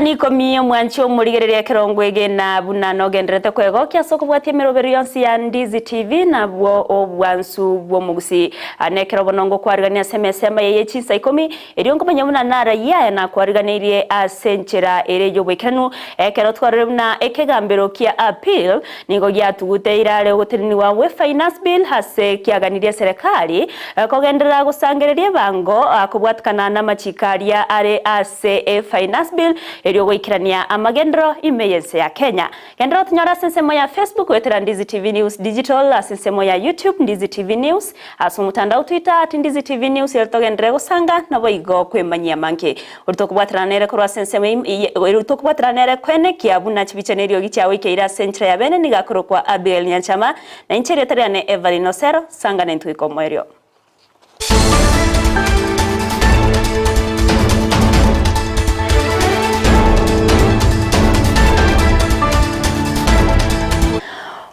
Chinsa nikomi omwanchi omorigereria ekerongo egena buna nogendererete kwegokia ase okobwatia emeroberio yonsi ya Ndizi TV nabwo obwansu bw'omogusii. Nekero bono ngokwarigania ase emesa emaye ye chinsa ikomi erio nkomanya buna narayie aya nakwariganeirie ase enchera ere y'oboikeranu ekero twarorire buna ekegambero kia appeal nigo giatugute irare ogotenenigwa gwe Finance Bill ase kiaganirie eserekari kogenderera gosangereria ebango kobwatikana namachiko aria are ase e Finance Bill erio goikerania amagenderero ime y'ense ya Kenya. Genderera otinyore ase ensemo ya Facebook goetera Ndizi TV News Digital, ase ensemo ya YouTube Ndizi TV News, ase omotandao Twitter at Ndizi TV News erio togenderere gosanga naboigo kwemanyia amange. Oria tokobwaterana nere korwa ase ensemo eria tokobwaterana nere koenekia buna chibicha na eriogi chiao ikeire ase enchera ya bene nigo akorokwa Abigail Nyanchama, na inche erieta riane Evelyn Osero, sanga naintwe goika omoerio.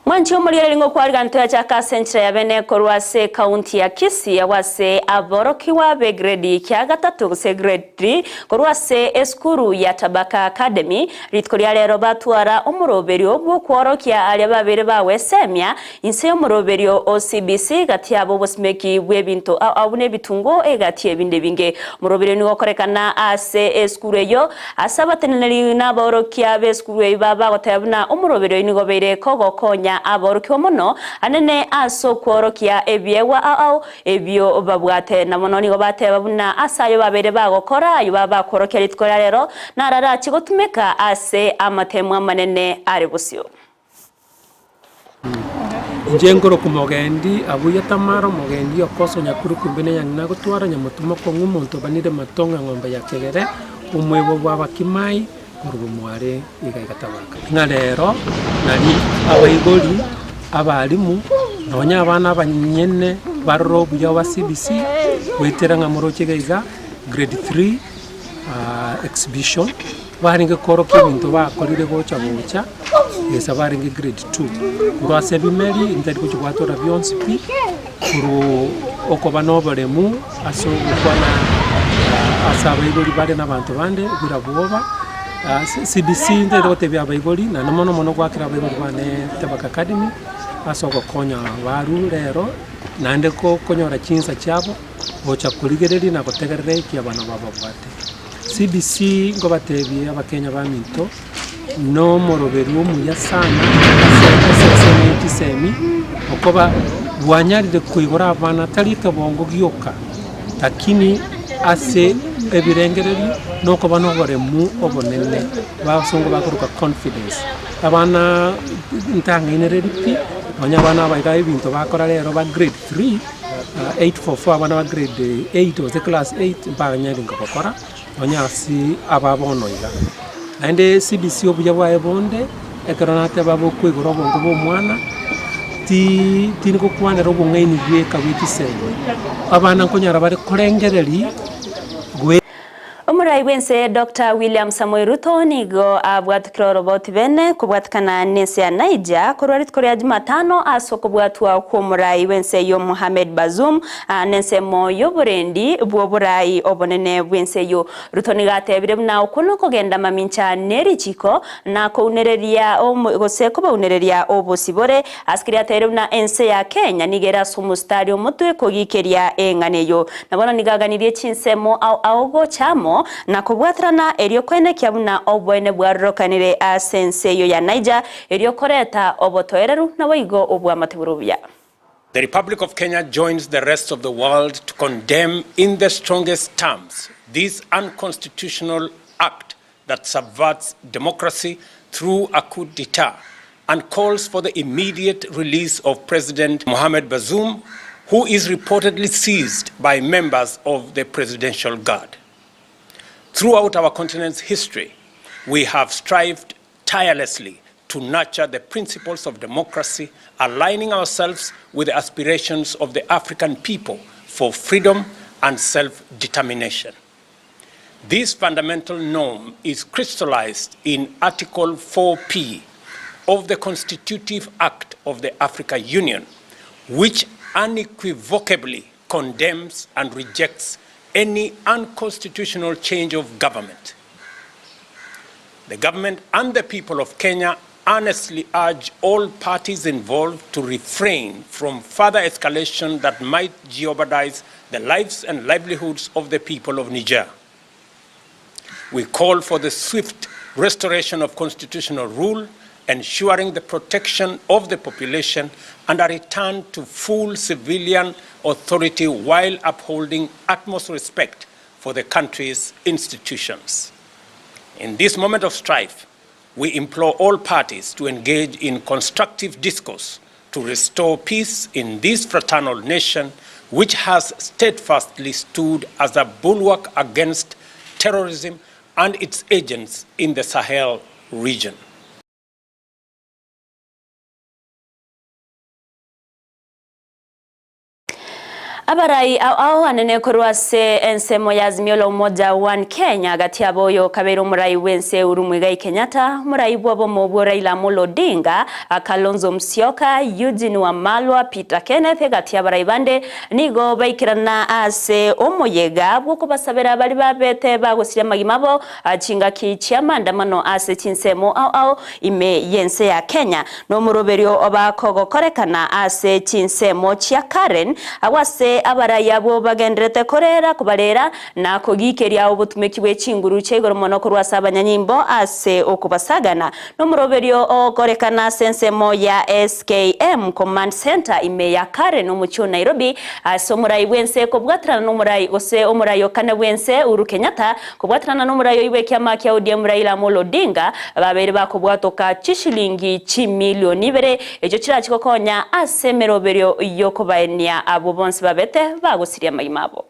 Mwanchi omorigereria ngokwarigana toyachaka ase enchera ya bene korwa ase ekaunti ya Kisii agwo ase aborokigwa be grade kia gatato gose grade 3 korwa ase esukuru ya Tabaka Academy rituko ria rero batwara omoroberio bw'okworokia aria babere bagwesemia Inse y'omoroberio o CBC gati yabo obosimeki bw'ebinto ao ao buna ebitunguo egati y'ebinde ebinge. Omoroberio nigo okorekana ase esukuru eyio ase abateneneri na abaorokia b'esukuru eyio baba bagoteba buna omoroberio oyio nigo obeire kogokonya abaorokigwa mono anene ase okworokia ebiegwa ao ao ebio babwate. Na mono nigo bateba buna ase ayio babeire bagokora ayio baba bakworokia rituko ria rero nararache gotumeka ase amatemo amanene are bosio. Inche nkorokwa mogendi abuya Tamara omogendi okoso nyakuru kumbe na eyang'ina agotwara nyamotumo okong'u omonto obanire matong'a ng'ombe ya kegere omwebo bwa abakimai korwa mware iga iga tabaka. Ng'a rero nari abaibori, abalimu, nonya abana abanyene barore obuya bwa CBC goetera ng'a moroche iga iga grade three exhibition. Barenge koorokia ebinto bakorire gocha gocha, gesa barenge grade two. Korwa ase ebimeri ntari gochia gwatora bionsi pi, korwa okoba na oboremu ase ogokwana ase abaibori bare na abanto bande bira bwoba, CBC ntagete gotebia abaibori naende mono mono goakera abaibori bane Tabaka Academy ase ogokonya abarwa rero, naende ko konyora chinsa chiabo gocha korigereria na gotegerera eki abana bababwate. CBC nkobatebie abakenya baminto, nomoroberio omuya sana ase eseseni ye chisemi, okoba bwanyarire koigora abana tari ekebongo gioka, lakini ase ebirengererio na okoba na oboremu obonene, basongo bakoroka confidence. Abana ntang'ainereria pi, nonya abana aba iga ebinto bakora rero ba grade three. 844 abana ba grade eight gose class eight mbanyarenge gokora nonya ase aba bono iga. Naende CBC obuya bwaye bonde, ekero nateba bokoigora obongo bwa omwana, ti tindi gokwanera obong'aini bweka bwe chisemi, abana nkonyora bare korengereria goe. Omorai bw'ense Doctor William Samoei Ruto nigo abwatukire oroboti bene kobwatikana n'ense ya Niger korwa rituko ria Jumatano ase okobwatwa kw'omorai bw'ense eyio Mohamed Bazoum n'ensemo y'oborendi bw'oborai obonene bw'ense eyio. Ruto nigo atebire buna okwo nokogenda mamincha nerichiko na kounereria gose kobaunereria obosibore ase keria atebire buna ense ya Kenya nigo ere ase omositari omotwe kogikeria eng'ana eyio. Na bono nigo aganirie chinsemo ao ao gocha amo, na kobwaterana, erio koenekia buna oboene bwarorokanire ase ense eyio ya Niger, erio koreta obotoereru naboigo obwamate bore obuya. The Republic of Kenya joins the rest of the world to condemn in the strongest terms this unconstitutional act that subverts democracy through a coup d'etat and calls for the immediate release of President Mohamed Bazoum, who is reportedly seized by members of the Presidential Guard. Throughout our continent's history, we have strived tirelessly to nurture the principles of democracy, aligning ourselves with the aspirations of the African people for freedom and self-determination. This fundamental norm is crystallized in Article 4P of the Constitutive Act of the Africa Union, which unequivocally condemns and rejects any unconstitutional change of government. The government and the people of Kenya earnestly urge all parties involved to refrain from further escalation that might jeopardize the lives and livelihoods of the people of Niger. We call for the swift restoration of constitutional rule, ensuring the protection of the population and a return to full civilian authority while upholding utmost respect for the country's institutions. In this moment of strife, we implore all parties to engage in constructive discourse to restore peace in this fraternal nation, which has steadfastly stood as a bulwark against terrorism and its agents in the Sahel region. Abarai ao ao anene korwa ase ensemo ya Azimio la Umoja One Kenya gati yabo oyo kabeire omorai bw'ense Uhuru Muigai Kenyatta, omorai bw'obomo obwo Raila Amolo Odinga, Kalonzo Musyoka, Eugene Wamalwa, Peter Kenneth egati y'abarai bande nigo baikerana ase omoyega bw'okobasabera baria babete bagosiria amagima abo chingaki chi'amandamano ase chinsemo ao ao ime y'ense ya Kenya. Nomoroberio obakogokorekana ase chinsemo chia Karen agwo ase abarai abwo bagenderete korera kobarera na kogikeria obotumeki bwe chinguru chia igoro mono korwa ase abanyanyimbo ase okobasagana. Nomoroberio ogokorekana ase ensemo ya SKM Command Center ime ya Karen omochie o Nairobi ase omorai bwense kobwaterana nomorai gose omorai o kane bwense Uhuru Kenyatta kobwaterana nomorai oyio bwekiama kia ODM Raila Amolo Odinga babeire bakobwatoka chishilingi chimilioni ibere echio chirachi gokonya ase emeroberio yokobaenia abwo bonsi babete bagosiria amagima abo.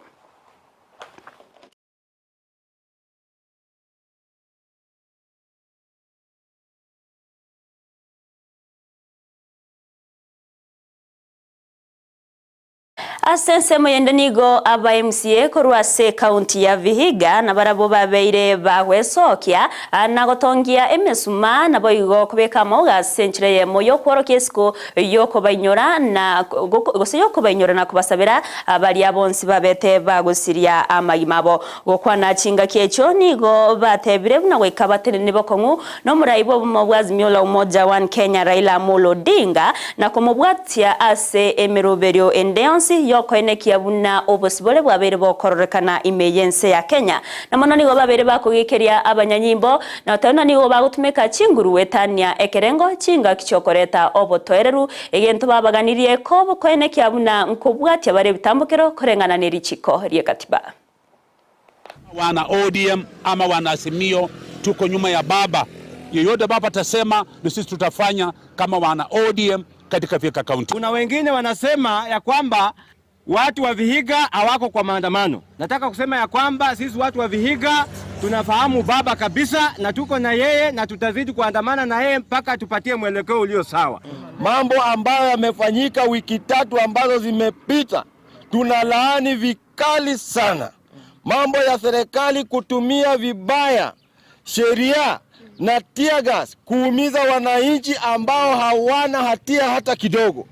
Ase ensemo yende nigo aba MCA korwa ase ekaunti ya Vihiga nabarabwo babeire bagwesokia na gotongia emesuma naboigo kobeka amauga ase enchera eyemo y'okworokia esiko y'okobainyora na gose y'okobainyora na kobasabera baria bonsi babete bagosiria amagima abo. Gokwana chingaki echio nigo batebire buna goika batenene bokong'u nomorai bw'obomo bwa Azimio la Umoja One Kenya Raila Amolo Odinga na komobwatia ase emeroberio ende yonsi y'okoenekia buna obosibore bwabeire bokororekana ime y'ense ya Kenya. Na mono nigo babeire bakogekeria abanyanyimbo na goteba buna nigo bagotumeka chinguru goetania ekerengo chingaki chiokoreta obotoereru egento babaganirie koenekia buna nkobwatia bare ebitambokero koreng'ana ne richiko ri'ekatiba. Wana ODM ama wana Azimio tuko nyuma ya baba. Yeyote baba atasema ni sisi tutafanya kama wana ODM katika Vihiga County. Kuna wengine wanasema ya kwamba watu wa Vihiga hawako kwa maandamano. Nataka kusema ya kwamba sisi watu wa Vihiga tunafahamu baba kabisa na tuko na yeye na tutazidi kuandamana na yeye mpaka tupatie mwelekeo ulio sawa. Mambo ambayo yamefanyika wiki tatu ambazo zimepita tunalaani vikali sana. Mambo ya serikali kutumia vibaya sheria na tear gas kuumiza wananchi ambao hawana hatia hata kidogo.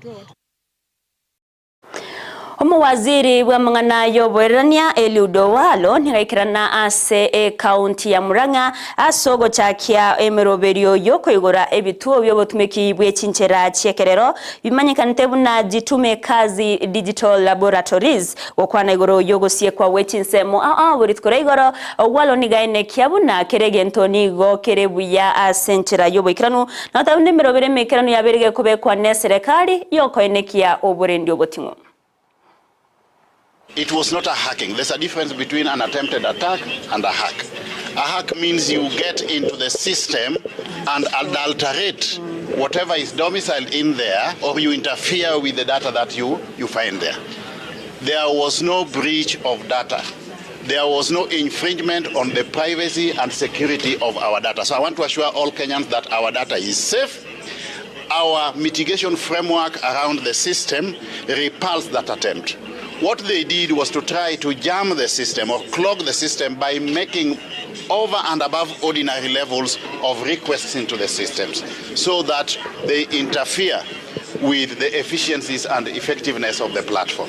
Omowaziri bw'amang'ana y'oboererania Eliud Owalo nigaikerana ase ecounty ya Murang'a ase ogochakia emeroberio y'okoigora ebituo by'obotumeki bwe chinchera chi'ekerero bimanyekanete buna Jitume Kazi Digital Laboratories gokwana igoro y'ogosiekwa gwe chinsemo ao ao buri rituko ria igoro Owalo nigaenekia buna kera egento nigo kere buya ase enchera y'oboikeranu na goteba buna emerobero emeikeranu yabeire gekobekwa n'eserekari y'okoenekia oborendi oboting'u. It was not a hacking. There's a difference between an attempted attack and a hack. A hack means you get into the system and adulterate whatever is domiciled in there, or you interfere with the data that you find there. There was no breach of data. There was no infringement on the privacy and security of our data. So I want to assure all Kenyans that our data is safe. Our mitigation framework around the system repulsed that attempt. What they did was to try to jam the system or clog the system by making over and above ordinary levels of requests into the systems so that they interfere with the efficiencies and effectiveness of the platform.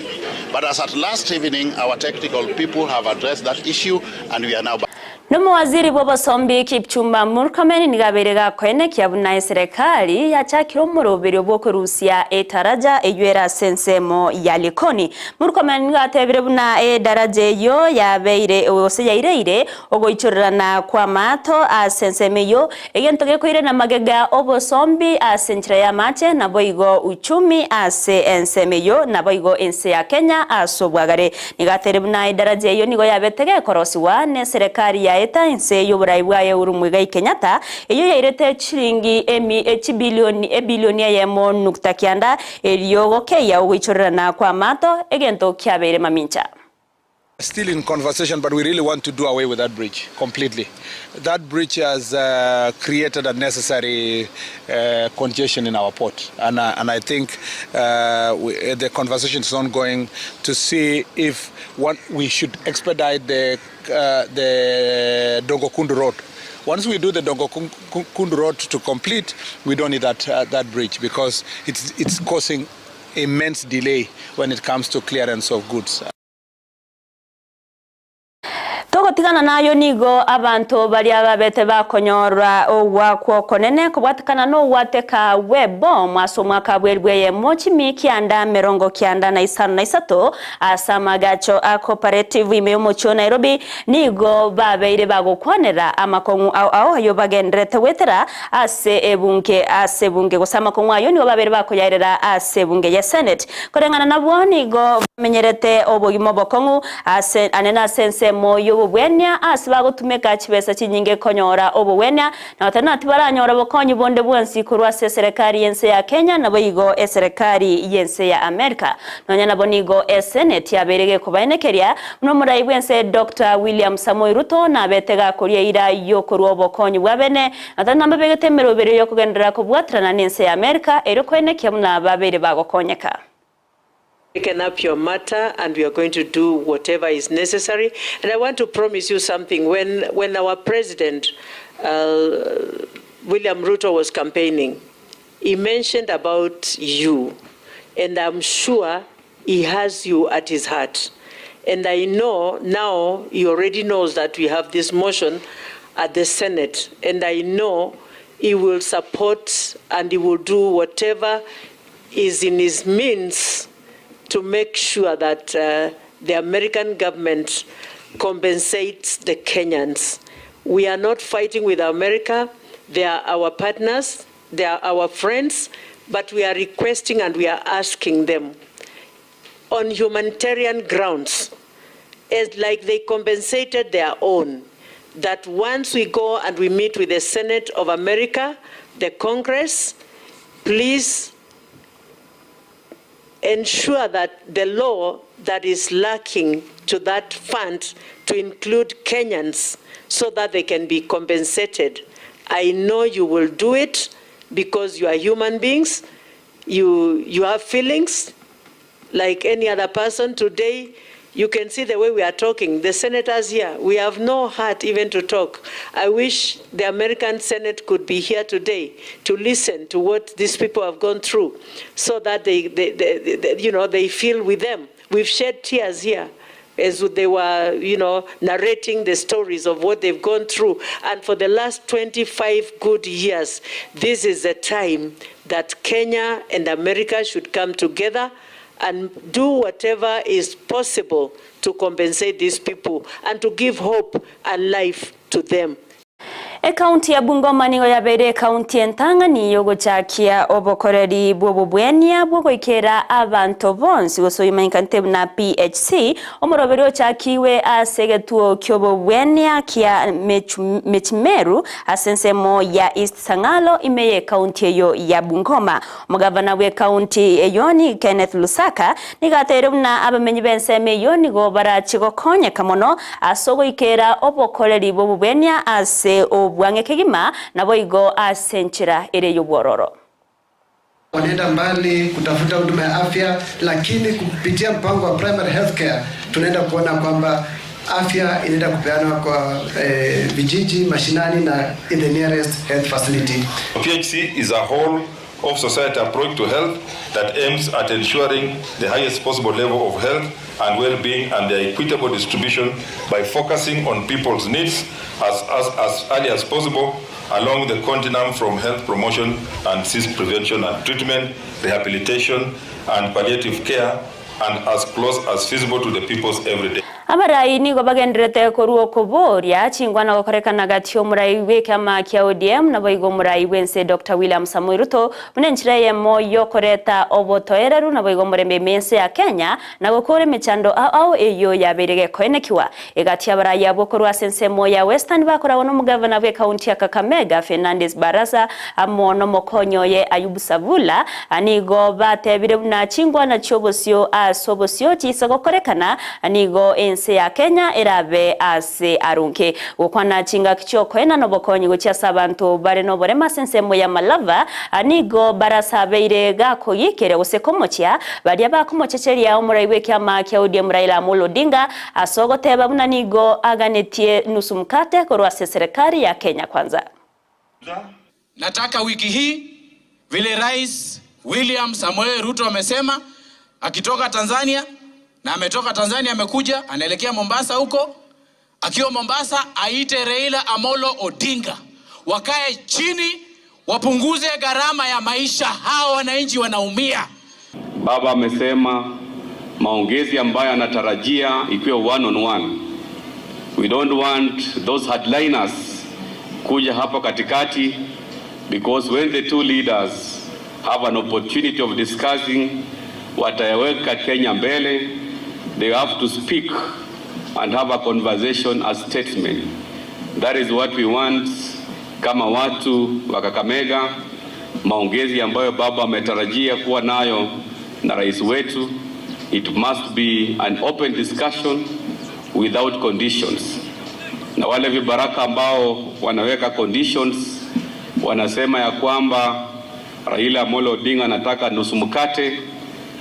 But as at last evening, our technical people have addressed that issue and we are now back. Nomowaziri bw'obosombi Kipchumba Murkomen nigo abeire gakoenekia buna eserekari yachakire omoroberio bw'okorusia etaraja eyio ere ase ensemo ya Likoni. Murkomen nigo atebire buna edaraja eyio yabeire gose yaireire ogoichorerana kw'amato ase ensemo eyio, egento gekoirana magega obosombi ase enchera y'amache naboigo uchumi ase ensemo eyio naboigo ense ya Kenya ase obwagare. Nigo ateire buna edaraja eyio nigo yabete gekorosigwa neserekari yaeta inse y'oborai bwaye Uhuru Muigai Kenyatta, eyio yairete chiringi emi echibilioni ebilioni eyemo nukta kianda erio gokeyia ogoichorerana kw'amato, egento kiabeire mamincha. Still in conversation but we really want to do away with that bridge completely. That bridge has created unnecessary congestion in our port and and I think the conversation is ongoing to see if one we should expedite the the Dongo Kundu road. Once we do the Dongo Kundu road to complete, we don't need that that bridge because it's it's causing immense delay when it comes to clearance of goods. Togotigana nayio nigo abanto baria babete bakonyora ogoakwa okonene kobwatekana nogwateka gw'ebomu ase omwaka bw'elifu eyemo chimi kianda merongo kianda na isano na isato ase amagacho a Cooperative ime y'omochie o Nairobi nigo babeire bagokwanera amakong'u ao ao ayio bagendererete goetera ase ebunge ase ebunge gose amakong'u ayio nigo babeire bakoyaerera ase ebunge ye Senate. Koreng'ana nabwo nigo bamenyerete obogima obokong'u ase anene ase ensemo y'obobwenia ase bagotumeka chibesa chinyinge konyora obogwenia na goteba ng'a tibaranyora bokonyi bonde bwensi korwa ase eserekari y'ense ya Kenya naboigo eserekari y'ense ya Amerika. Nonya nabo nigo eseneti yabeire gekobaenekeria buna omorai bw'ense Doctor William Samoei Ruto nabete gakoria eira y'okorua obokonyi bwa bene na tari nambabegete emeroberio y'okogenderera kobwaterana n'ense ya Amerika erio koenekia buna babeire bagokonyeka. Taken up your matter and we are going to do whatever is necessary and I want to promise you something when when our president uh, William Ruto was campaigning he mentioned about you and I'm sure he has you at his heart and I know now he already knows that we have this motion at the Senate and I know he will support and he will do whatever is in his means to make sure that uh, the American government compensates the Kenyans. We are not fighting with America. They are our partners. They are our friends. But we are requesting and we are asking them on humanitarian grounds, as like they compensated their own, that once we go and we meet with the Senate of America, the Congress, please ensure that the law that is lacking to that fund to include Kenyans so that they can be compensated. I know you will do it because you are human beings. You, you have feelings like any other person. Today, you can see the way we are talking. The senators here, we have no heart even to talk. I wish the American Senate could be here today to listen to what these people have gone through so that they, they, they, they you know, they feel with them. We've shed tears here as they were, you know, narrating the stories of what they've gone through. And for the last 25 good years, this is the time that Kenya and America should come together and do whatever is possible to compensate these people and to give hope and life to them. Ekaunti ya Bungoma nigo yabeire ekaunti entang'ani yogochakia obokoreri bw'obobwenia bw'ogoikera abanto bonsi gose oyomanyekanete buna PHC omoroberi ochakiwe ase egetuo ki'obobwenia kia Mechimeru ase ensemo ya East Sang'alo ime y'ekaunti eyo ya Bungoma. Omogavana bw'ekaunti eyio ni Kenneth Lusaka nigo ateire buna abamenyi b'ensemo eyio nigo barache gokonyeka mono ase ogoikera obokoreri bw'obobwenia ase obwang'e kegima naboigo ase enchera ere y'obwororo. Wanaenda mbali kutafuta huduma ya afya, lakini kupitia mpango wa primary health care tunaenda kuona kwamba afya inaenda kupeanwa kwa eh, vijiji mashinani na in the nearest health facility. PHC is a whole of society approach to health that aims at ensuring the highest possible level of health and well-being and their equitable distribution by focusing on people's needs as, as, as early as possible along the continuum from health promotion and disease prevention and treatment, rehabilitation and palliative care, and as close as feasible to the people's everyday. Abarai nigo bagendererete korua okoboria chingwana gokorekana gati y'omorai bw'ekiama kia ODM naboigo omorai bw'ense Doctor William Samoei Ruto buna enchera eyemo y'okoreta obotoereru naboigo omorembe ime y'ense ya Kenya na gokora emechando ao ao eyio yabeire gekoenekiwa egati y'abarai abwo korwa ase ensemo ya Western bakoragwa n'omogavana bw'ekaunti ya Kakamega Fernandes Barasa amo nomokonyi oye Ayub Savula nigo batebire buna chingwana chi'obosio ase obosio chiise gokorekana Nigo ense ya Kenya erabe ase arunke. Gokwana chingaki chi'okoenana obokonyi gochia ase abanto bare noborema ase ensemo ya Malava, nigo barasabeire gakogiikeria gose komochia baria bakomochecheria omorai bw'ekiama kia ODM Raila Amolo Odinga ase ogoteba buna nigo aganetie nusu mkate korwa ase eserekari ya Kenya Kwanza. Nataka wiki hii vile Rais William Samoei Ruto amesema akitoka Tanzania na ametoka Tanzania amekuja anaelekea Mombasa huko, akiwa Mombasa aite Raila Amolo Odinga wakae chini wapunguze gharama ya maisha. Hawa wananchi wanaumia. Baba amesema maongezi ambayo anatarajia ikiwa one on one. We don't want those hardliners kuja hapa katikati because when the two leaders have an opportunity of discussing watayaweka Kenya mbele. They have to speak and have a conversation as statesmen. That is what we want kama watu wa Kakamega, maongezi ambayo baba ametarajia kuwa nayo na rais wetu, it must be an open discussion without conditions. Na wale vibaraka ambao wanaweka conditions wanasema ya kwamba Raila Amolo Odinga anataka nusu mkate.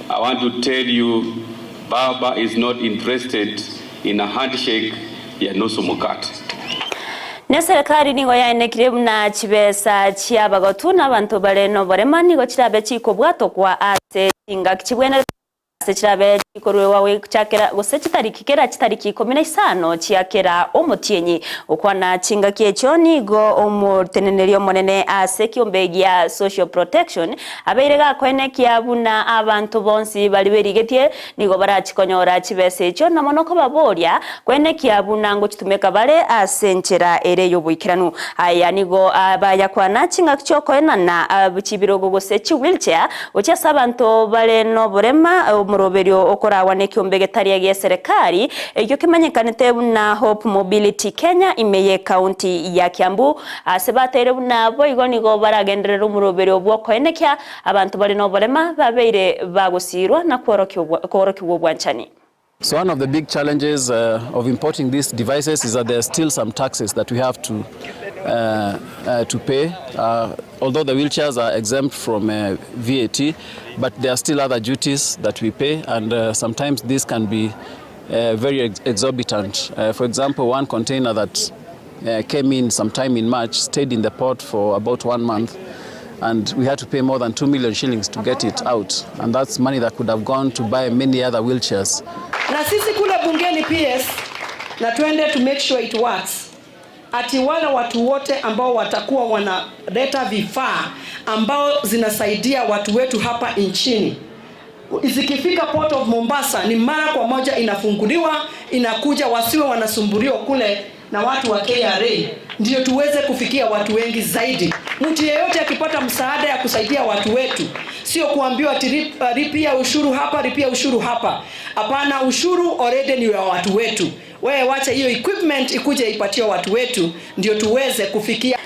I want to tell you Baba is not interested in a handshake ya nusu mkate. Neserekari nigo yaenekire buna chibesa chi'abagotu na abanto bare noborema nigo chirabe chikobwatokwa ase chingaki chibwenerete ase chirabe chikoruegwa gochakera gose chitariki kera chitariki ikomi na isano chia kera omotienyi. Gokwana chingaki echio nigo omoteneneri omonene ase ekiombe gia Social Protection abeire gakoenekia buna abanto bonsi baria berigetie nigo barachikonyora chibesa echio na mono kobaboria koenekia buna ngochitumeka bare ase enchera ere y'oboikeranu. Aya nigo bayakwana chingaki chi'okoenana chibirogo gose chiwheelchair gochia ase abanto bare noborema omoroberio okoragwa nekiombe getari egi'eserekari ekio kemanyekanete buna Hope Mobility Kenya ime y'ecounty ya Kiambu ase bateire buna boigo nigo baragenderere omoroberio bw'okoenekia abanto bare noborema babeire bagosiirwa na kworokigwa obwanchani. So one of the big challenges uh, of importing these devices is that there are still some taxes that we have to, uh, uh, to pay. Uh, although the wheelchairs are exempt from uh, VAT, but there are still other duties that we pay, and uh, sometimes this can be uh, very ex exorbitant. Uh, for example, one container that uh, came in sometime in March stayed in the port for about one month and we had to pay more than 2 million shillings to get it out and that's money that could have gone to buy many other wheelchairs. Na sisi kule bungeni PS na twende to make sure it works, ati wale watu wote ambao watakuwa wanaleta vifaa ambao zinasaidia watu wetu hapa nchini zikifika Port of Mombasa ni mara kwa moja inafunguliwa, inakuja, wasiwe wanasumbuliwa kule na watu wa KRA, ndio tuweze kufikia watu wengi zaidi. Mtu yeyote akipata msaada ya kusaidia watu wetu, sio kuambiwa ati lipia ushuru hapa, lipia ushuru hapa. Hapana, ushuru already ni wa watu wetu. Wewe wacha hiyo equipment ikuje ipatie watu wetu, ndio tuweze kufikia.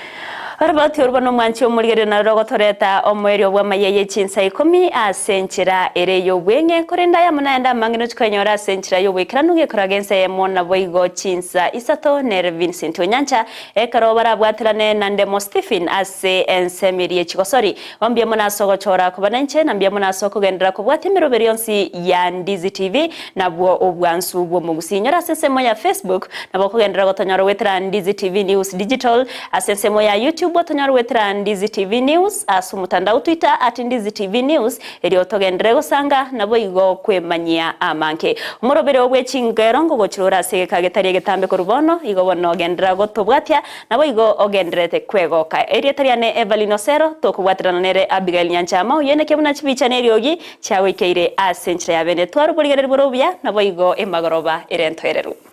Oroboti orwo nomwanchi omorigereria na rogotoreta omoerio bw'amaiya ye chinsa ikomi ase enchera ere y'obweng'e, korende ayamo naende amang'ina ochikonyora ase enchera y'oboikeranu gekoraga ensa eyemo naboigo chinsa isato nere Vincent Onyancha ekero barabwaterane na Ndemo Stephen ase ensemo eria ye chigosori. Mbuya mono ase ogochora koba nainche na mbuya mono ase okogenderera kobwatia emeroberi yonsi ya Ndizi TV nabwo obwansu bw'omogusii. Inyora ase ensemo ya Facebook nabo okogenderera gotonyora goetera Ndizi TV News Digital ase ensemo ya YouTube. YouTube otonyore goetera Ndizi TV News, ase omotandao Twitter at Ndizi TV News, erio togenderere gosanga naboigo kwemanyia amange. Omorobere bwe chingero ngogochire ore ase egeka getari egetambe korwa bono, igo bono genderera gotobwatia naboigo ogendererete kwegoka. Erieta riane Evelyn Osero, tokobwaterana nere Abigail Nyanchama, oyio neke buna chibicha na eriogi chiagoikeire ase enchera ya bene. Tware oborigereria bore obuya, naboigo emagoroba ere entoereru.